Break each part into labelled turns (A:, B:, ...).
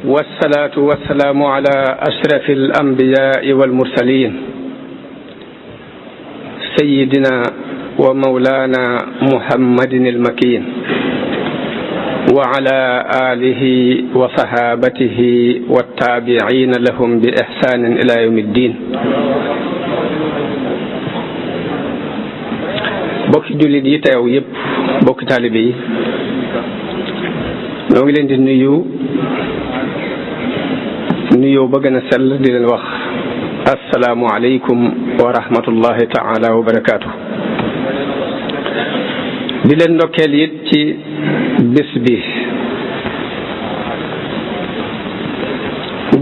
A: والصلاة والسلام على أشرف الأنبياء والمرسلين سيدنا ومولانا محمد المكين وعلى آله وصحابته والتابعين لهم بإحسان إلى يوم الدين. bokki jullit yi teew yépp bokki taalibe yi ñoo ngi leen di nuyoo ba gën a sell di leen wax assalaamu aleykum wa rahmatullahi taala wa barakaatu. di leen ndokkeel it ci bis bi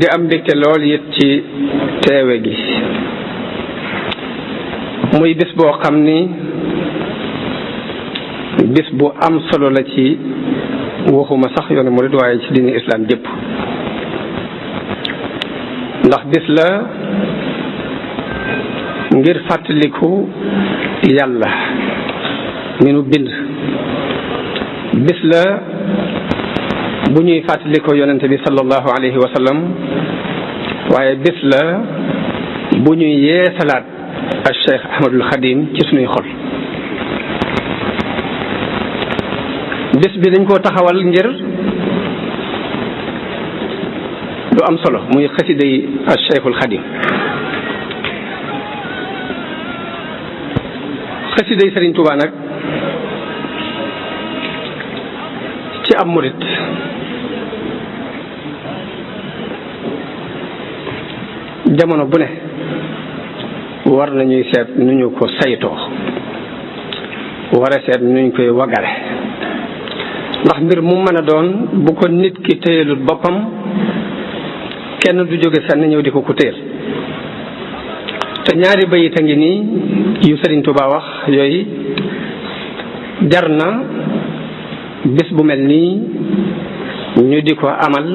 A: di am mbégte lool it ci teewe gi muy bis boo xam ni bis bu am solo la ci waxuma sax yoonu murid waaye ci diini islam jëpp, ndax bis la ngir fàttaliku yàlla mi nu bind, bis la bu ñuy fàttaliku yonente bi sallallahu alayhi wa sallam, waaye bis la bu ñuy yeesalaat al Cheikh Ahmadul Xadim ci sunuy xol. bis bi dañ koo taxawal ngir lu am solo muy xasida yi al Cheikhul Xadim. xasida yi Sëriñ Tuubaa nag ci am murit jamono bu ne war nañuy seet nu ñu ko saytoo, war a seet nu ñu koy wagare, ndax mbir mu mën a doon bu ko nit ki téyelut boppam kenn du jóge fenn ñëw di ko téyel. te ñaari bayit a ngi nii yu Sëriñ Tuubaa wax yooyu jar na bis bu mel nii ñu di ko amal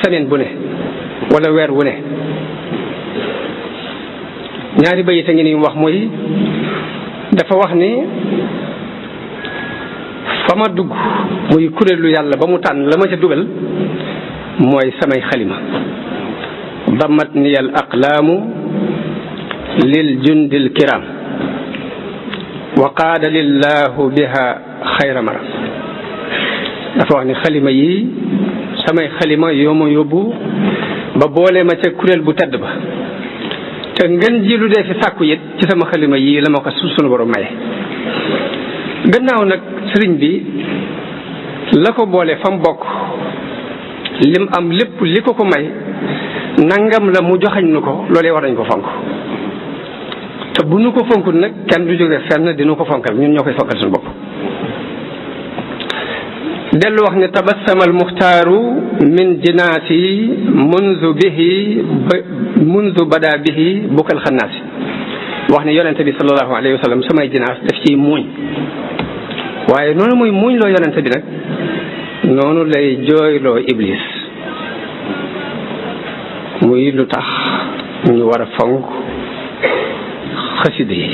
A: semaine bu ne wala weer wu ne. ñaari bayit a ngi nii wax mooy dafa wax ni fa ma dugg muy kuréelu yàlla ba mu tànn la ma ca dugal mooy samay xalima. damat niyal aqlaamu lil jundil kiram wa qaada lillahu biha xayra maram. dafa wax ni xalima yi samay xalima yoo ma yóbbu ba boole ma ca kuréel bu tedd ba, te ngeen ji lu dee fi sàkku it ci sama xalima yi la ma ko sunu borom maye. gannaaw nag sëriñ bi la ko boole fa mu bokk lim am lépp li ko may nangam la mu joxañ nu ko, loolee war nañ ko fonk. te bu nu ko fonkul nag kenn du jóge fenn dinu ko fonkal, ñun ñoo koy fonkal suñu bopp. dellu wax ne tabassama al muxtaaru min jinaasi munzu bada bihi bukkal xannaasi. wax ne yonente bi sallallahu alayhi wa sallam samay jinaas daf ciy muuñ, waaye noonu muy muuñ loo yonente bi nag noonu lay jooyloo iblis. muy lu tax ñu war a fonk xasida yi.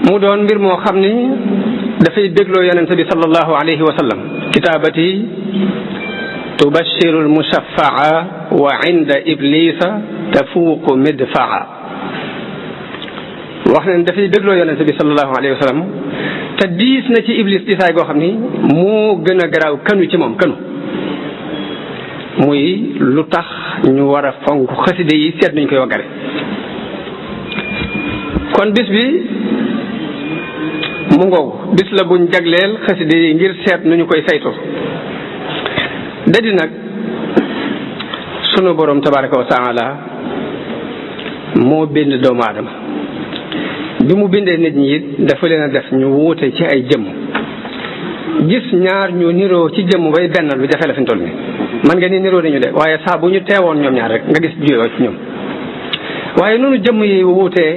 A: mu doon mbir moo xam ni dafay dégloo yonente bi sallallahu alayhi wa sallam. kitaabati tubashiru almushafaa wa inda iblisa tafuuqu midfaa. wax nañ dafay dégloo yonente bi sallallahu alayhi wa sallam te diis na ci iblis diisaay goo xam ni moo gën a garaaw kanu ci moom kanu. muy lu tax ñu war a fonk xaside yi seet nuñ koy waggare. kon bis bi mu ngoogu bis la buñ jagleel xaside yi ngir seet nu ñu koy saytoo. dadi nag sunu borom tabaraka wa taala moo bind doomu aadama. bi mu bindee nit ñi it dafa leen a def ñu wuute ci ay jëmm. gis ñaar ñu niroo ci jëmm bay benn lu jafe la fi mu toll nii. man nga ni niroo nañu de waaye saa bu ñu teewoon ñoom ñaar rek nga gis juyoo ci ñoom. waaye noonu jëmm yi wuutee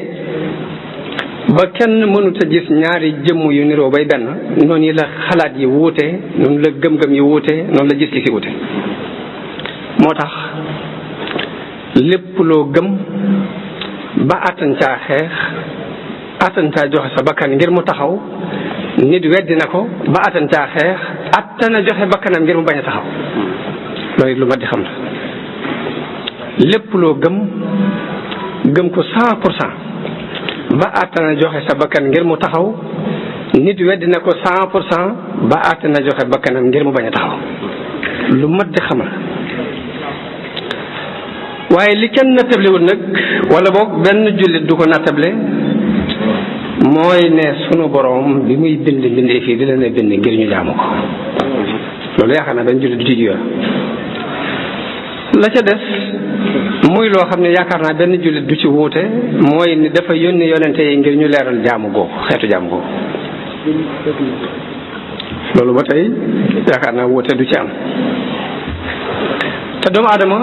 A: ba kenn mënut a gis ñaari jëmm yu niroo bay benn, noonu la xalaat yi wuute, noonu la gëm-gëm yi wuute, noonu la gis-gis yi wuute. moo tax lépp loo gëm ba attan caa xeex attan caa joxe sa bakkan ngir mu taxaw nit weddi na ko ba attan caa xeex attana joxe bakkanam ngir mu bañ a taxaw loolu lu mat di xam la. lépp loo gëm ko 100% ba attana joxe sa bakkan ngir mu taxaw nit weddi na ko 100% ba attana joxe bakkanam ngir mu bañ a taxaw lu mat di xam la. waaye li kenn nattablewul nag wala boog benn jullit du ko nattable mooy ne sunu borom bi muy bind bindee fii di leen bind ngir ñu jaamu ko loolu yaakaar naa benn jullit du ci jiwa la ca des muy loo xam ne yaakaar naa benn jullit du ci wuute mooy ni dafa yónni yonente yi ngir ñu leeral jaamu googu xeetu jaamu googu loolu ba tey yaakaar naa wuute du ci am. te doomu aadama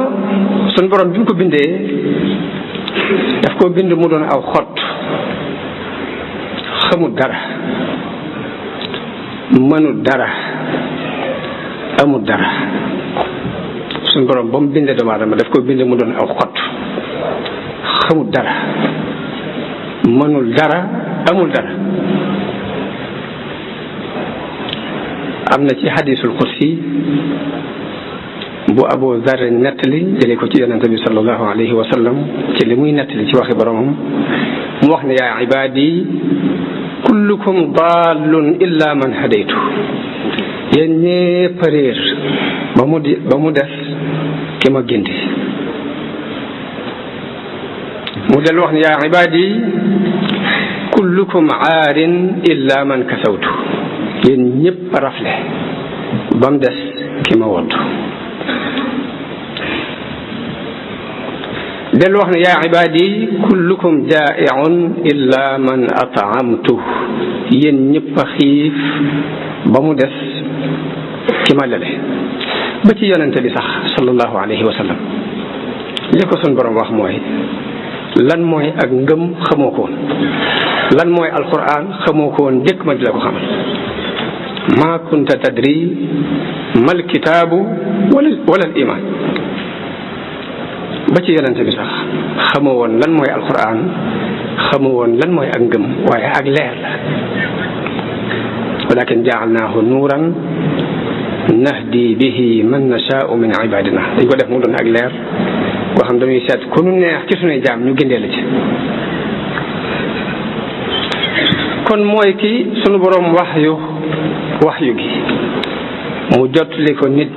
A: suñu borom bi mu ko bindee daf koo bind mu doon aw xott xamul dara mënul dara amul dara suñu borom ba mu bindee doomu aadama daf koo bind mu doon aw xott xamul dara mënul dara amul dara. am na ci hadisul qudsi bu Abu Zarr nettali jëlee ko ci yonente bi sallallahu alayhi wa sallam ci li muy nettali ci waxi boromam mu wax ne yaa ibaadi kullukum dallun illa man hadaytu yéen ñépp réer ba mu des ki ma gindi. mu del wax ne yaa ibaadi kullukum aarin illa man kasawtu yéen ñépp rafle ba mu des ki ma woddu. del wax ne yaa ibaadi kullukum jaa'iun illa man at'amtu yéen ñëpp a xiif ba mu des ki ma lele ba ci yonente bi sax sallallahu alayhi wa sallam li ko sun borom wax mooy lan mooy ak ngëm xamoo ko woon lan mooy alquran xamoo ko woon jëkk ma di la ko xamal ma kunta tadri mal kitaabu wala al iman ba ci yonente bi sax xamoo woon lan mooy alquran xamoo woon lan mooy ak ngëm waaye ak leer la walakin jaalnaahu nuuran nahdi bihi man nashaau min ibadina dañ ko def mu doon ak leer koo xam dañuy seet ku nu neex ci sunuy jaam ñu gindee la ci. kon mooy ki sunu boroom waxyu gi mu jottali ko nit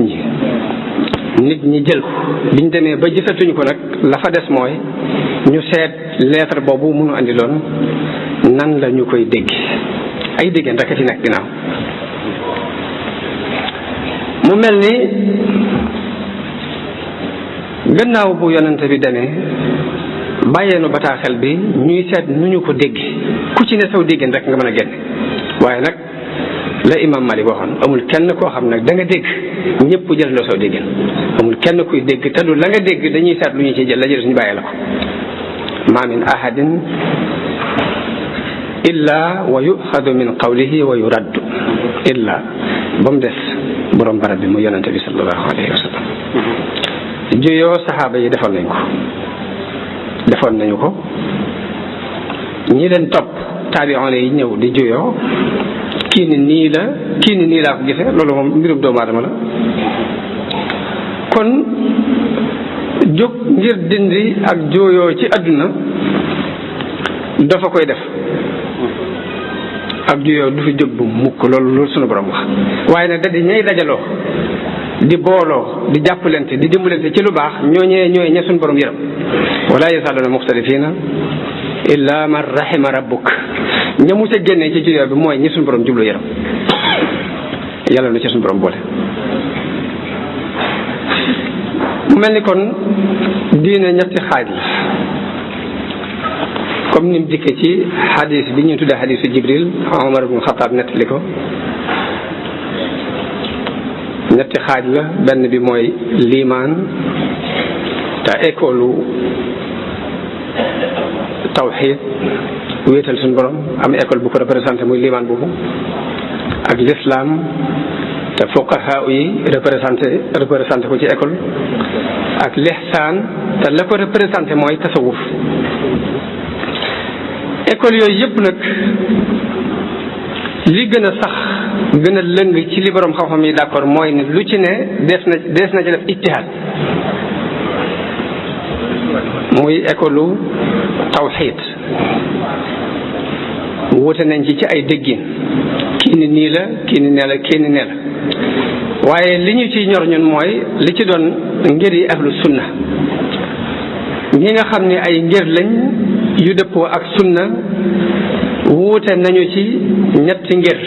A: ñi jël ko biñ demee ba gisatuñu ko nag la fa des mooy ñu seet lettre boobu mënu andi loon nan la ñu koy dégg ay déggeen rek a ci nekk dinaaw mu mel ni gannaaw bu yonente bi demee bàyyeenu bataaxel bi ñuy seet nu ñu ko dégg ku ci ne saw déggeen rek nga mën a génne waaye nag la imam Malik waxoon amul kenn koo xam nag da nga dégg ñëpp jël loo saw déggeen amul kenn kuy dégg te du la nga dégg dañuy seet lu ñu ciy jël la jël ñu bàyyee la ko ma min ahadin illa wa yuxadu min qawlihi wa yuraddu illa ba mu des borom barab bi mu yonente bi sallallahu alayhi wa sallam juyoo saxaaba yi defoon nañu ko ñi leen topp taabi'oon yi ñëw di juyoo kii ni nii laa ko gisee loolu moom mbirum doomu aadama la. kon jóg ngir dindi ak juyoo ci àdduna dafa koy def ak juyoo du fi jóg bu mukk loolu sunu borom wax waaye nag da di ñay dajaloo di booloo di jàppalante di dimbalante ci lu baax ñooñee ñooy ña sunu borom yërëm wala yazaaluna muxtalifiina illa man rahima rabbuk ña mu ca génnee ci juyoo bi mooy ñi sunu borom jublu yërëm yàlla na ci sunu borom boole. mu mel ni kon diine ñetti xaaj la comme ni mu dikkee ci xadis bi ñuy tuddee xadisu Jibril Omar ibn Xataab nettali ko ñetti xaaj la benn bi mooy liimaan te école tawxiid wéetal suñu borom am école bu ko représenté muy liimaan boobu ak l'islam te fuqahaa yi représenté ko ci école ak lihsaan te la ko représenté mooy tasawuf école yooyu yëpp nag li gën a sax gën a lëng ci li borom xam-xam yi d'accord mooy ne lu ci ne dees na ci def ijtihaad muy école tawxiid wuute nañ ci ay déggin kii ni nii la kii ni nee la kii ni nee la waaye li ñu ciy ñor ñun mooy li ci doon ngir yi ahlu sunna ñi nga xam ne ay ngir lañ yu dëppoo ak sunna wuute nañu ci ñetti ngir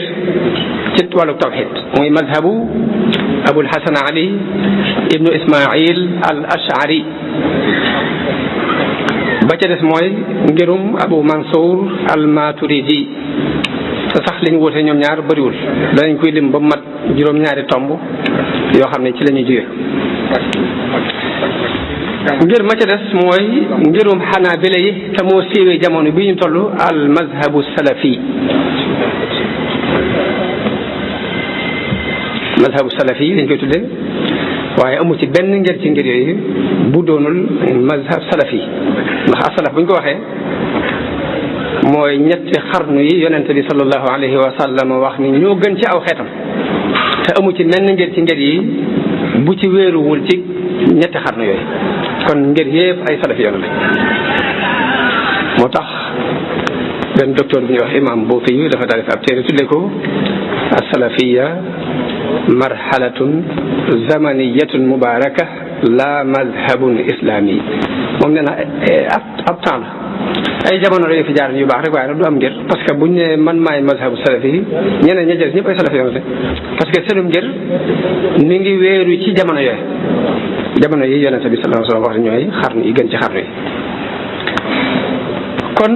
A: ci wàllu tawxid muy madhabu abul hasan ali ibnu ismail al ashari ba ca des mooy ngirum abu mansour al maturidi te sax liñ wuute ñoom ñaar bëriwul danañ koy lim ba mat juróom-ñaari tomb yoo xam ne ci la ñuy jóge ngir ma ca des mooy ngirum xanaabila yi te moo siiwee jamono bi ñu toll al mazhabu salafi mazhabu salafi lañ koy tuddee waaye amu ci benn ngir ci ngir yooyu bu doonul mazhab salafi ndax asalaf bu ñu ko waxee mooy ñetti xarnu yi yonente bi sallallahu alayhi wa sallam wax ni ñoo gën ci aw xeetam te amu ci menn ngir ci ngir yi bu ci wéeruwul ci ñetti xarnu yooyu kon ngir yëpp ay salafi yoon la moo tax benn docteur bu ñuy wax imam Bouti yu dafa daal def ab téere tuddee ko as-salafiyya marhalatun zamaniyatun mubaraka la mazhabun islami moom nee na ab temps la ay jamono la fi jaar yu baax rek waaye nag du am ngir parce que buñ ne man maay mazhabu salafi yi ñeneen ña jël ñëpp ay salafi yoon la parce que seenum ngir mi ngi wéeru ci jamono yooyu jamono yi yonente bi sallallahu alayhi wa sallam wax ñooy xarnu yi gën ci xarnu yi kon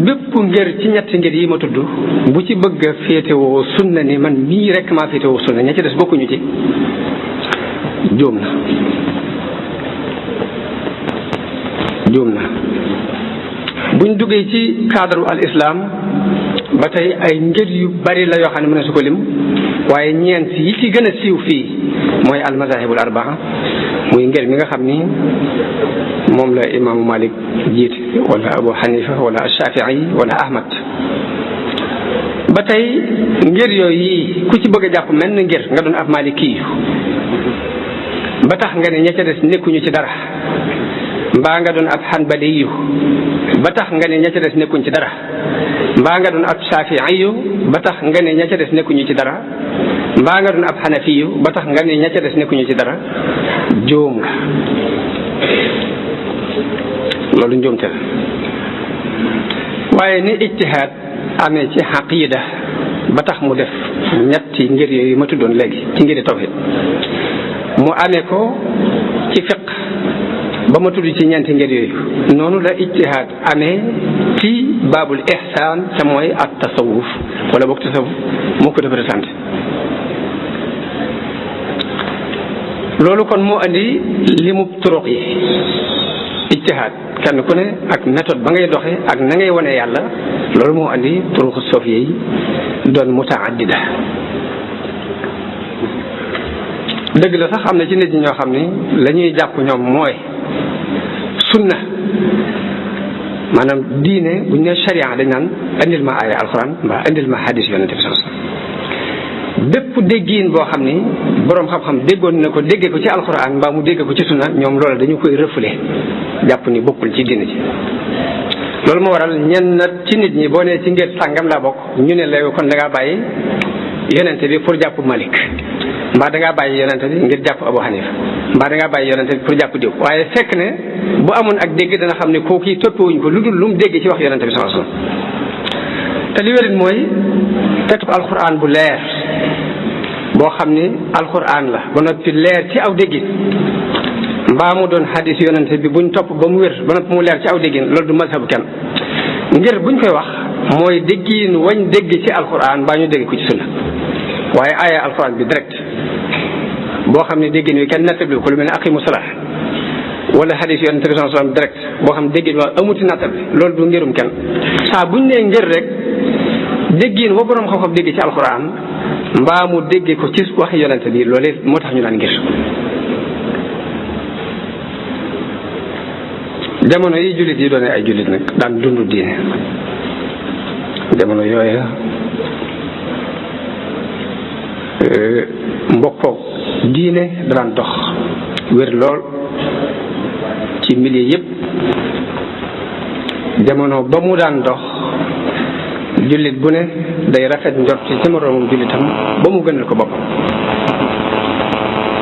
A: bépp ngir ci ñetti ngir yi ma tudd bu ci bëgg a féetewoo sunna ni man mii rek maa féetewoo sunna ña ci des bokkuñu ci juum na buñ duggee ci cadre al islam ba tey ay ngir yu bari la yoo xam ne mën na su ko lim waaye ñeent yi ci gën a siiw fii mooy al mazahibul arbaa muy ngir mi nga xam ni moom la imaamu Malik jiite wala Abu Hanifa wala Shafii wala Ahmad ba tey ngir yooyu ku ci bëgg a jàpp mel na ngir nga doon ab Maliki ba tax nga ne ña ca des nekkuñu ci dara mbaa nga doon ab Hanbali ba tax nga ne ña ca des nekkuñ ci dara mbaa nga doon ab Shafii ba tax nga ne ña ca des nekkuñu ci dara mbaa nga doon ab Hanafi ba tax nga ne ña ca des nekkuñu ci dara jóom nga loolu njuumte la waaye ni ijtihaad amee ci aqida ba tax mu def ñetti ngir yooyu ma tuddoon léegi ci ngiri tawhid mu amee ko ci fiq ba ma tudd ci ñeenti ngir yooyu noonu la ijtihaad amee ci baabul ihsaan te mooy at tasawuf wala boog tasawuf moo ko représenté loolu kon moo andi limu turuq yi ijtihaad kenn ku ne ak méthode ba ngay doxe ak na ngay wane yàlla loolu moo andi turuqu sofiya yi doon mutaaddida dëgg la sax am na ci nit ñi ñoo xam ni la ñuy jàpp ñoom mooy sunna maanaam diine bu ñu nee sharia dañ naan indil ma aaya alquran mbaa indil ma hadis yonente bi sallallahu alayhi wasallam bépp déggiin boo xam ni boroom xam-xam déggoon na ko déggee ko ci alquran mbaa mu dégg ko ci sunna ñoom loola dañu koy refoulé jàpp ni bokkul ci diine ci loolu moo waral ñenn ci nit ñi boo nee ci ngir sàngam laa bokk ñu ne léegi kon da ngaa bàyyi yonente bi pour jàpp Malik mbaa da ngaa bàyyi yonente bi ngir jàpp Abu Hanifa mbaa da ngaa bàyyi yonente bi pour jàpp diw waaye fekk ne bu amoon ak dégg dana xam ne kooku yi toppewuñ ko lu dul lu mu dégg ci wax yonente bi sallallahu alayhi wasallam te li wérit mooy tetub alquran bu leer boo xam ni alquran la ba noppi leer ci aw déggin mbaa mu doon hadis yonente bi buñ topp ba mu wér ba noppi mu leer ci aw déggin loolu du mazhabu kenn ngir buñ koy wax mooy déggin wañ dégg ci alquran mbaa ñu dégg ko ci sunna waaye aaya alquran bi direct boo xam ne déggin wi kenn nattabli ko lu mel ne aqimu salaat wala hadis yonente bi sallallahu alayhi wasallam direct boo xam ne déggin waa amuti nattabli loolu du ngirum kenn saa buñ nee ngir rek déggin wa borom xam-xam dégg ci alquran mbaa mu dégg ko ci wax yonente bi loolu moo tax ñu naan ngir jamono yi jullit yi doone ay jullit nag daan dund diine jamono yooya mbokkoog diine daan dox wér lool ci milieu yépp. jamono ba mu daan dox jullit bu ne day rafet njort ci moroomam jullitam ba mu gënal ko boppam.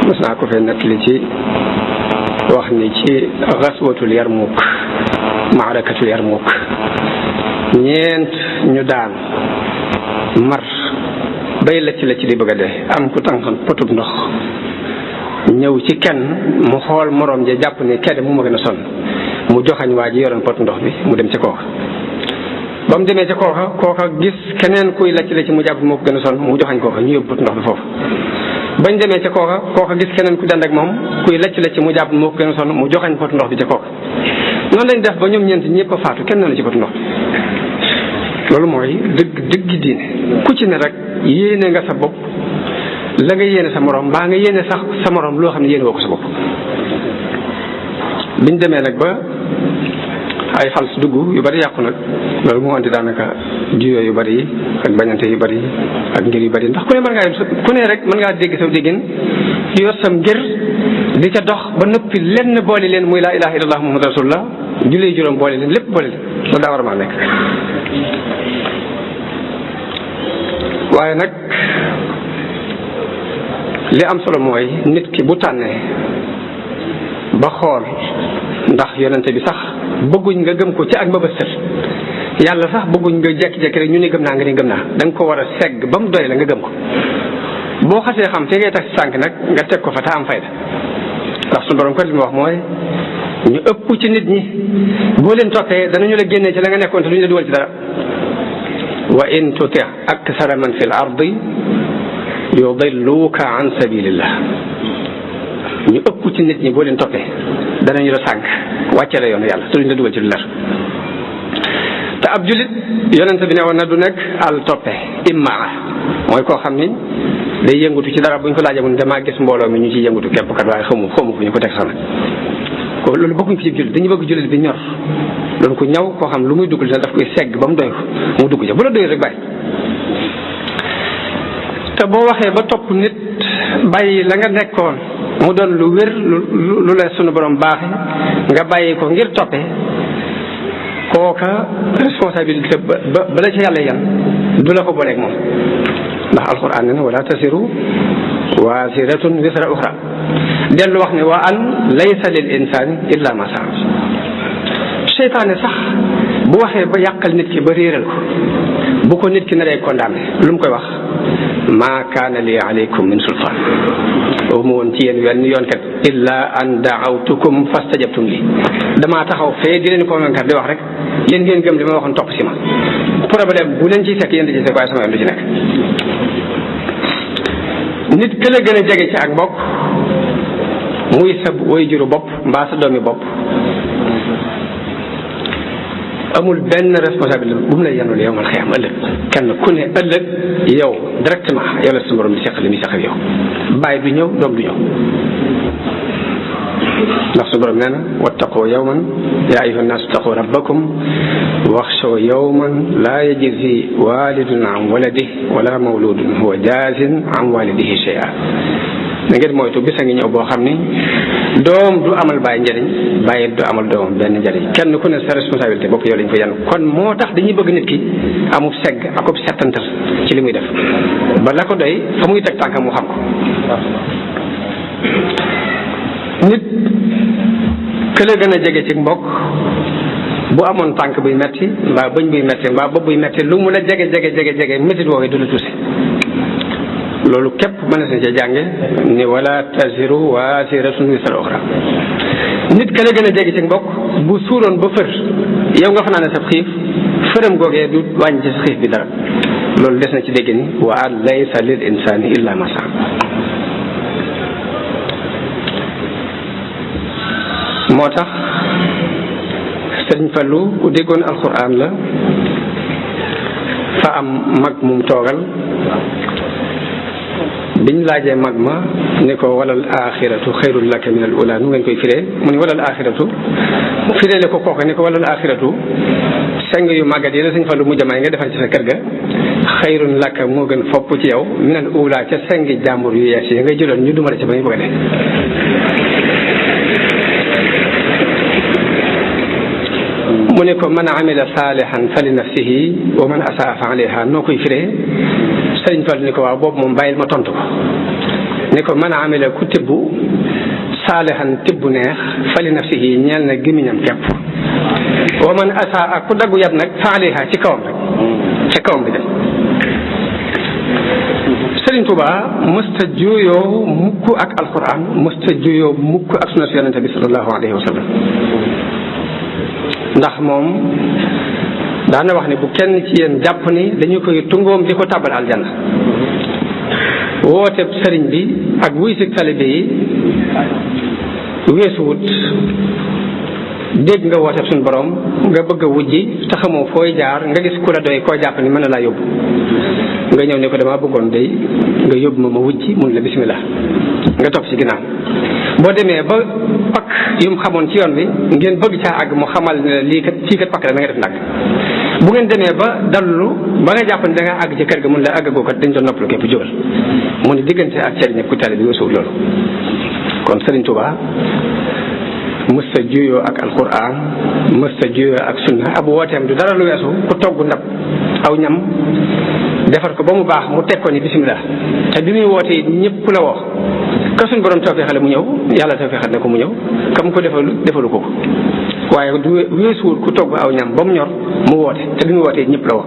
A: mos naa ko fee nettali ci wax ni ci gaswatul Yarmuk, maarakatul Yarmuk, ñeent ñu daan mar bay la ci di bëgg a dee, am ku tànqan potub ndox ñëw ci kenn mu xool moroom ja jàpp ni kenn mu ma gën a sonn mu joxañ waa ji yoroon pot ndox bi mu dem ci kooka. ba mu demee ci kooka gis keneen kuy lacc la ci mu jàpp moo ko gën a sonn mu joxañ kooka ñu yóbbu pot ndox bi foofu. bañ demee ca kooka gis keneen ku dend ak moom kuy lacc la ci mu jàpp moo ko gën a sonn mu joxañ pot ndox bi ca kooka. noonu lañ def ba ñoom ñeent ñëpp a faatu kenn na ci pot ndox bi. loolu mooy dëgg diine. ku ci ne rek yéene nga sa bopp la nga yéene sa morom mbaa nga yéene sax sa morom loo xam ne yéene woo ko sa bopp. biñ demee nag ba ay xal su dugg yu bari yàqu nag loolu moo andi daanaka juyoo yu bari yi ak bañante yu bari yi ak ngir yu bari ndax ku ne rek mën ngaa dégg saw déggin yor sam ngir di ca dox ba noppi lenn boole leen muy laa ilaha illallah muhammad rasulullah jullee juróom boole leen lépp boole leen loolu daa war a maa nekk. waaye nag li am solo mooy nit ki bu tànnee ba xool ndax yonente bi sax bëgguñ nga gëm ko ci ak mbëbëstal yàlla sax bëgguñ nga jekki-jekki rek ñu ne gëm naa nga ni gëm naa da nga ko war a segg ba mu doy la nga gëm ko. boo xasee xam fi ngay tax si sànq nag nga teg ko fa te am fayda ndax suñu borom kat li mu wax mooy ñu ëpp ci nit ñi boo leen toppee danañu la génnee ci la nga nekkoon te duñu la dugal ci dara. wa in tuti aksara man fi l ardi yudilluka an sabilillah ñu ëpp ci nit ñi boo leen toppee danañu la sànq wàcce la yoonu yàlla te duñu la dugal ci lu leer. te ab julit yonent bi ne woon na du nekk al toppe immaa mooy koo xam ni day yëngutu ci dara buñ ko laajee mun damaa gis mbooloo mi ñu ciy yëngutu képp kat waaye xamu fu ñu ko teg sax nag ko loolu bokkuñ ko ci julit dañu bëgg julit bi ñor doon ko ñaw koo xam lu muy dugg dina daf koy segg ba mu doy mu dugg ca bu la doy rek bàyyi. te boo waxee ba topp nit bàyyi la nga nekkoon mu doon lu wér lu la sunu borom baaxe nga bàyyi ko ngir toppe kooka responsabilité ba la ca yàlla yan du la ko booleeg moom ndax alquran ne na wala tasiru waasiratun wisra uxra dellu wax ne wa an laysa lil insani illa ma saa. seytaane sax bu waxee ba yàqal nit ki ba réeral ko bu ko nit ki naree condamné lu mu koy wax ma kaana li alaykum min sultaan waxuma woon ci yéen wenn yoon kat illa an daawtukum fastajabtum li damaa taxaw fee di leen convaincre di wax rek yéen ngeen gëm li ma waxoon topp si ma problème bu leen ciy fekk yéen di ci fekk waaye sama yoon du ci nekk. nit ki la gën a jege ci ak mbokk muy sa way juru bopp mbaa sa doomi bopp amul benn responsabilité bu mu lay yanul yow mal xiyam ëllëg kenn ku ne ëllëg yow directement yow la sa borom di seq li muy seq ak yow bàyyi du ñëw doom du ñëw ndax su borom nee na wattaqu yawman yaa ayyuha nnaasu ttaqu rabbakum waxshaw yawman laa yajzi walidun an waladihi wala mawludun huwa jaazin an walidihi shay'an na ngeen moytu bisa ngi ñëw boo xam ni doom du amal bàyyi njëriñ bàyyi du amal doomam benn njëriñ kenn ku ne sa responsabilité bopp yow lañ ko yan kon moo tax dañuy bëgg nit ki amub segg akub settantal ci li muy def ba la ko doy fa muy teg tànkam mu xam ko. nit kële gën a jege ci mbokk bu amoon tànk buy metti mbaa bëñ buy metti mbaa bopp buy metti lu mu la jege métit woowee du la tuuti loolu képp mën na ci jànge ni wala taziru waziratun wisra uxra. nit ka la gën a jege ci mbokk bu suuroon ba fër yow nga fanaan sa xiif fëram googee du wàññi ci xiif bi dara loolu des na ci dégg ni wa an laysa lil insani illa ma saa. moo tax Sëriñ Fallu ku déggoon alquran la fa am mag mum toogal biñ laajee mag ma ni ko walal axiratu xayrun laka min al ula nu ngeen koy firee mu ni walal axiratu fireele ko kooka ni ko walal axiratu seng yu màggat yi la Sëñ Fallu mu jamaay nga defar ci sa kër ga xayrun laka moo gën fopp ci yow minal uulaa ca sengi jàmbur yu yees yi ngay jëloon ñu dumale ci ba ñu bëgg a dee. mu ne ko man amila saalihan fa li nafsihi wa man asaa fa alayha noo koy firee sëriñ Fall ni ko waaw boobu moom bàyyil ma tontu ko ne ko man amila ku tibbu saalihan tibbu neex fa li nafsihi ñeel na gémmiñam képp wa man asaa ku daggu yat nag fa alayha ci kawam rek ca kawam bi def. Sëriñ Tuubaa mësta juyoo mukk ak alquran mësta juyoo mukk ak sunna si yonente bi sallallahu alayhi wa sallam ndax moom daana wax ne bu kenn ci yéen jàpp ni dañu koy tungoom di ko tàbbal aljanna. woote sëriñ bi ak wuy si talibe yi weesuwut dégg nga woote suñu borom nga bëgg a wujji te xamoo fooy jaar nga gis ku la doy koo jàpp ni mën na laa yóbbu nga ñëw ne ko damaa bëggoon day nga yóbbu ma wujji mun la bismillah nga topp ci ginnaaw. boo demee ba pakk yu mu xamoon ci yoon bi ngeen bëgg caa àgg mu xamal ne lii kat fii kat pakk la na nga def nag bu ngeen demee ba dallu ba nga jàpp ne da nga àgg ci kër ga mun la àggagoo kat dañ doon noppalu képp jógal mu ne diggante ak sëriñ ku tali bi weesuwul loolu. kon Sëriñ Tuubaa mësta juyoo ak alquran mësta juyoo ak sunna ab wooteem du dara lu weesu ku togg ndab aw ñam defar ko ba mu baax mu teg ko ni bismillah te bi muy wootee ñëpp la woo ka suñ borom tawfeexale mu ñëw yàlla tawfeexal ne ko mu ñëw kam ko defalu ko waaye du weesuwul ku togg aw ñam ba mu ñor mu woote te bi muy wootee ñëpp la woo.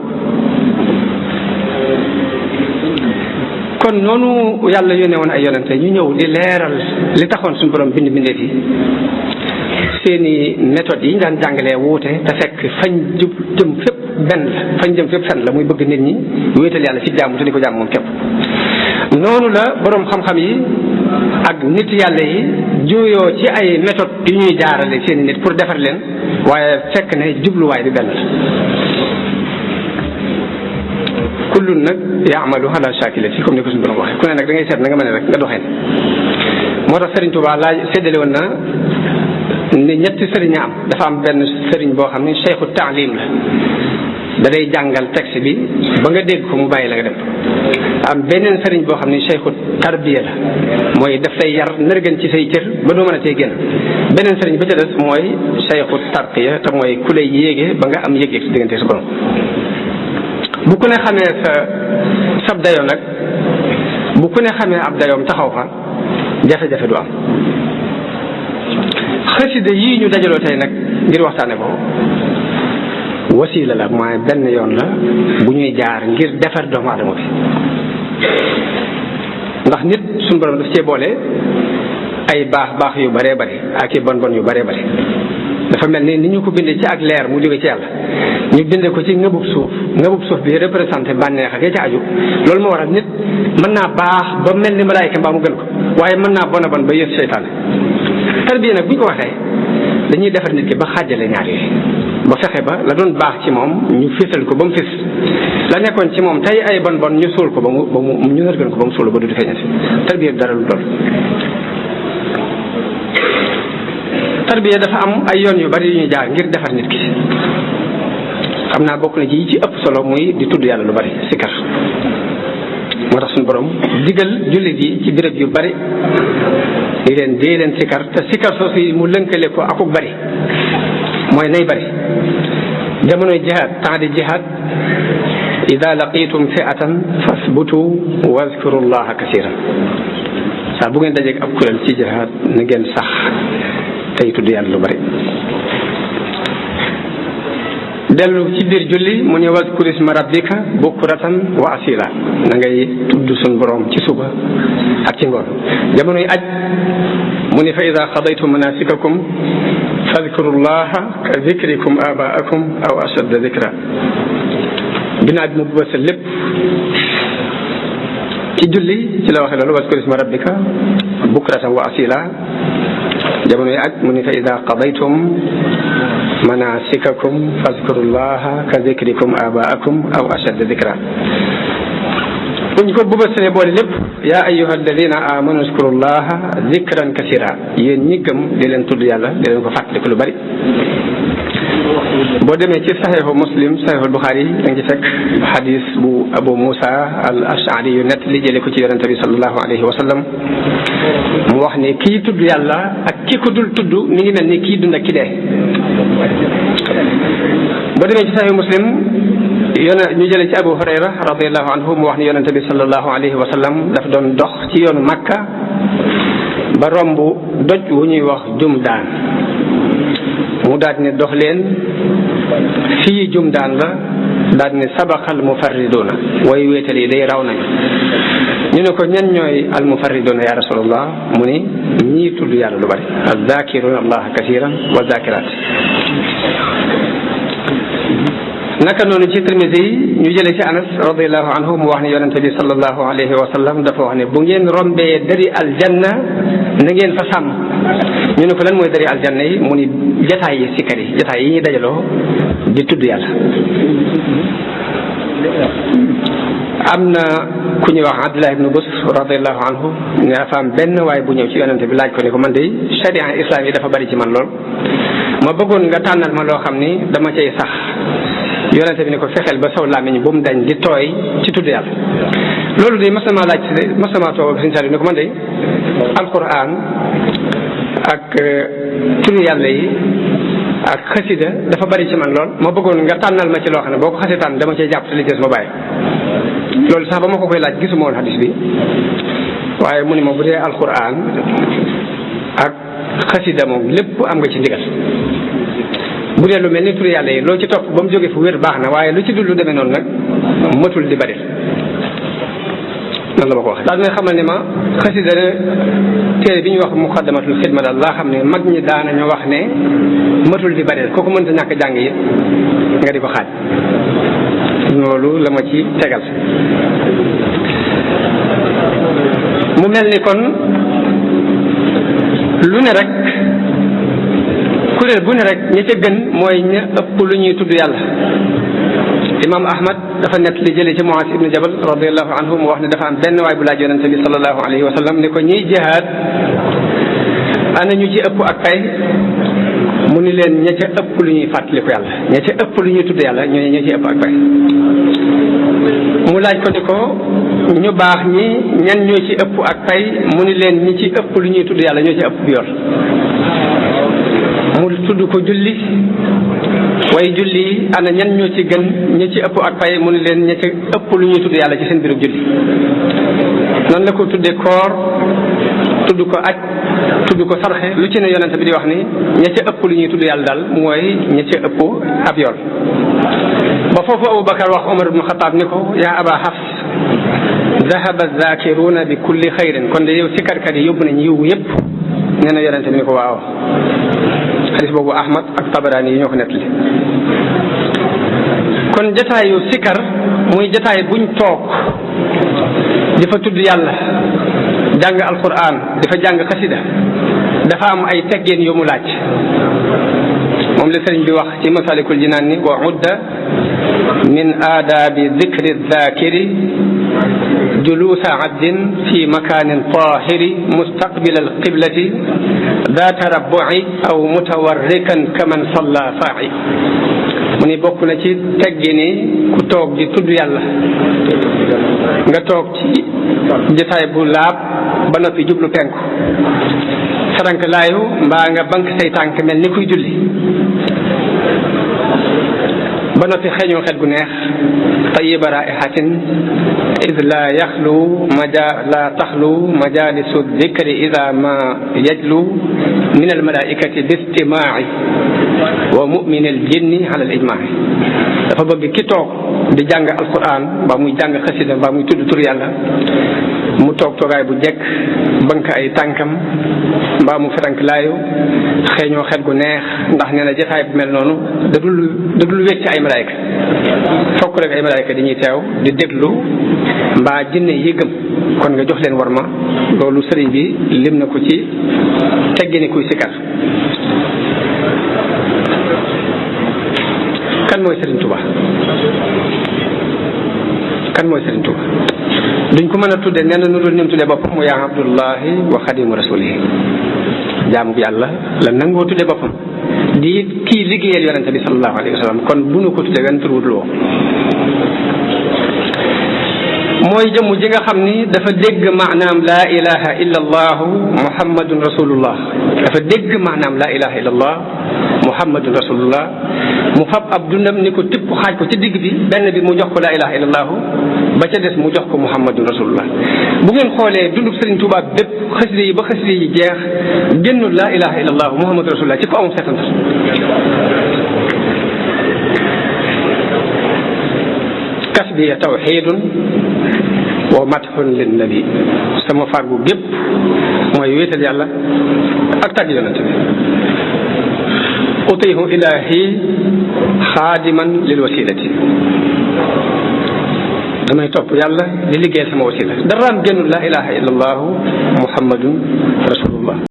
A: kon noonu yàlla yónnee woon ay yonente ñu ñëw di leeral li taxoon suñu borom bind bindeef yi seeni méthodes yi ñu daan jàngalee wuute te fekk fañ jëm fépp benn la fañ jëm fépp fenn la muy bëgg nit ñi wéetal yàlla ci jàmm te di ko jàmm moom képp. noonu la borom xam-xam yi ak nit yàlla yi juyoo ci ay méthodes yu ñuy jaarale seeni nit pour defar leen waaye fekk ne jubluwaay bi benn la. kullun nag yaamalu ala shakilati comme ni ko suñu borom waxee ku ne nag da ngay seet na nga mën rek nga doxee. moo tax Serigne Touba laa séddale woon na ni ñetti sëriñ am dafa am benn sëriñ boo xam ne cheikhu taalim la da day jàngal texte bi ba nga dégg ko mu bàyyi la nga dem. am beneen sëriñ boo xam ne cheikhu tarbiya la mooy daf lay yar nërgën ci say cër ba doo mën a tee génn. beneen sëriñ ba ca des mooy cheikhu tarqiya te mooy ku lay yéege ba nga am yéeg-yéeg si diggante sa borom. bu ku ne xamee sab dayoo nag bu ku ne xamee ab dayoom taxaw fa jafe-jafe du am. xasida yii ñu dajaloo tey nag ngir waxtaane ko wasiila la mooy benn yoon la bu ñuy jaar ngir defar doomu aadama bi ndax nit suñu borom daf cee boole ay baax yu baree bari ak i bon yu baree bari. dafa mel ni ñu ko bindee ci ak leer mu jóge ci yàlla ñu bindee ko ci ngëbub suuf bi représenté bànneex ak ci aju loolu moo waral nit mën naa baax ba mel ni malaayka mbaa mu gën ko waaye mën naa bon a bon ba yées seytaane. tarbiya nag bu ñu ko waxee dañuy defar nit ki ba xaajale ñaar yooyu ba fexe ba la doon baax ci moom ñu fésal ko ba mu fés la nekkoon ci moom tey ay bon ñu suul ko ba mu ñu nërgën ko ba mu suul ba du feeñati. tarbiya dara lu doon. tarbiya dafa am ay yoon yu bari yu ñuy jaar ngir defar nit ki xam naa bokk na ci yi ci ëpp solo muy di tudd yàlla lu bari sikar. moo tax suñu borom digal jullit yi ci béréb yu bari di leen sikar te sikar soosu mu lënkale ko akuk bari mooy nay bari. jamonoy jihaad temps di jihaad ida laqitum fi'atan fasbutu wazkuru llaha kasiran saa bu ngeen dajeeg ab kuréel ci jihaad na ngeen sax tey tudd yàlla lu bari. dellu ci biir julli mu ne wazkur isma rabbika bukratan wa asila na ngay tudd suñ borom ci suba ak ci ngoon. jamonoy aj mu ne fa ida qadaytum manasikakum fadkuru llaha ka zikrikum abaakum aw ashadda zikra. ginnaaw bi mu bësa lépp ci julli ci la waxee loolu wazkur isma rabbika bukratan wa asila. jamono yi ak mu ne fa ida qadaytum manasikakum fazkurullaha ka zikrikum abaakum aw ashadda zikra. buñ ko bëbësalee boole lépp yaa ayyuha alladina amanu zkurullaha zikran kasira yéen ñi gëm di leen tudd yàlla di leen ko fàttaliku lu bari. boo demee ci saxiixu muslim saxiixu buxaari da nga ci fekk xadis bu abu musa al ashari yu nett li jële ko ci yonente bi sallallahu alayhi wa sallam mu wax ne kii tudd yàlla ak ki ko dul tudd mi ngi mel ni kii dund ak ki dee. boo demee ci saxiixu muslim ñu jële ci abu hurayra radiallahu anhu mu wax ne yonente bi sallallahu alayhi wa sallam dafa doon dox ci yoonu makka ba romb doj wu ñuy wax jumdaan mu daal ne dox leen fii jumdaan la daal ne sabaqal mufarriduna way wéetal yi day raw nañu. ñu ne ko ñan ñooy al mufarriduna ya rasulallah mu ni ñii tudd yàlla lu bari azakiruna allaha kathiran wa zakirat. naka noonu ci Tirmisi ñu jële ci Anas radiallahu anhu mu wax ne yonente bi sallallahu alayhi wa sallam dafa wax ne bu ngeen rombee dari aljanna na ngeen fa sàmm. ñu ne ko lan mooy dari aljanna yi mu ni jataay yi sikkar yi jataay yi ñuy dajaloo di tudd yàlla. am na ku ñuy wax Abdullah ibnu Busr radiallahu anhu ne dafa am benn waay bu ñëw ci yonente bi laaj ko ne ko man de sharia islam yi dafa bari ci man lool ma bëggoon nga tànnal ma loo xam ni dama cay sax. yonente bi ne ko fexeel ba saw làmmiñ bu mu dañ di tooy ci tudd yàlla. loolu de mas na maa laaj mas na maa toog ak Sëriñ Saliou ne ko man de alquran ak turu yàlla yi ak xasida dafa bari ci man lool ma bëggoon nga tànnal ma ci loo xam ne boo ko xasee tànn dama cay jàpp te li des ma bàyyi. loolu sax ba ma ko koy laaj gisuma woon hadis bi waaye mu ne ma bu dee alquran ak xasida moom lépp am nga ci ndigal. bu dee lu mel ni turu yàlla yi loo ci topp ba mu jógee fu wér baax na waaye lu ci dul lu demee noonu nag matul di bari nan la ma ko wax. daal may xamal ne ma xasida téere bi ñu wax muqaddamatul xidma daal laa xam ne mag ñi daanañu wax ne matul di bari kooku mënta ñàkk jàng yi nga di ko xaaj. loolu la ma ci tegal. mu mel ni kon lu ne rek kuréel bu ne rek ña ca gën mooy ña ëpp lu ñuy tudd yàlla. imam ahmad dafa nett li jëlee ci Muaz ibnu Jabal radiallahu anhu mu wax ne dafa am benn waay bu laaj yonente bi sallallahu alayhi wa sallam ne ko ñiy jihaad ana ñu ci ëpp ak pay mu ni leen ña ca ëpp lu ñuy fàttaliku yàlla ña ca ëpp lu ñuy tudd yàlla ñooñu ña ci ëpp ak pay. mu laaj ko ni ko ñu baax ñi ñan ñoo ci ëpp ak pay mu ni leen ñi ci ëpp lu ñuy tudd yàlla ñoo ci ëpp yool. mu tudd ko julli way julli yi ana ñan ñoo ci gën ña ci ëpp ak pay mu ni leen ña ci ëpp lu ñuy tudd yàlla ci seen biiru julli. noonu la ko tuddee koor tudd ko aj tudd ko sarxe lu ci ne yonent bi di wax ni ña ca ëpp lu ñuy tudd yàlla daal mooy ña ca ëpp ab yool. ba foofu Aboubacar wax Omar ibnu Xataab ni ko yaa aba Hafs dahaba zakiruna bi kulli xayrin kon de yow sikarkat yi yóbbu nañ yiw yépp nee na yonent bi ni ko waaw. xadis boobu Ahmad ak Tabaraani yi ñoo ko nettali. kon jataayu sikar muy jataay buñ toog di fa tudd yàlla jàng alquran dafa jàng xasida dafa am ay teggeen yu mu laaj. moom la sëriñ bi wax ci masalikul jinaan ni wa udda min aadaabi dikri zakiri juluusa abdin fi makanin tahiri mustaqbil alqiblati daa tarabbu'i aw mutawarrikan kaman salla fa'i. mu ni bokk na ci teggi ni ku toog di tudd yàlla nga toog ci jotaay bu laab ba noppi jublu penku sarank laayu mbaa nga bank say tànk mel ni kuy julli ba noppi xeeñoo xet gu neex tayyiba raihatin id la yaxlu la taxlu majalisu dikri ida ma yajlu min almalaikati bistimaai wa mumin aljinni ala alijmaai. dafa bëgg ki toog di jàng alquran mbaa muy jàng xasida mbaa muy tudd tur yàlla mu toog toogaay bu jekk bank ay tànkam mbaa mu ferank laayu xeeñoo xet gu neex ndax nee na jotaay bu mel noonu dadul wecc ay malaayka fokk rek ay malaayka dañuy teew di déglu mbaa jinne yi gëm kon nga jox leen war ma loolu sëriñ bi lim na ko ci teggini kuy sikar. kan mooy Sëriñ Tuba kan mooy Sëriñ Tuba duñ ko mën a tudde nee na nu dul nim tudde boppam mu yaa abdullahi wa xadimu rasulihi jaamu bi yàlla la nangoo tudde boppam di kii liggéeyal yonente bi sallallahu alayhi wa sallam kon bu nu ko tuddee wenn tur wudul woo mooy jëmm ji nga xam ni dafa dégg maanaam laa ilaha illa allahu muhammadun rasulullah dafa dégg maanaam laa ilaha illa allah muhammadun rasulullah mu fab ab dundam ni ko tipp xaaj ko ci digg bi benn bi mu jox ko laa ilaha illa allahu ba ca des mu jox ko muhammadun rasulullah bu ngeen xoolee dundub Sëriñ Tuubaa bépp xasida yi ba xasida yi jeex génnul laa ilaha illa allahu muhammadun rasulullah ci ko amul seetantal kasbiya tawxidun wa madxun lin nabi sama fargu gépp mooy wéetal yàlla ak tàgg yonente bi utihu ilahi xaadiman lil wasilati damay topp yàlla di liggéeyal sama wasila daraam génnul laa ilaha illa allahu muhammadun rasul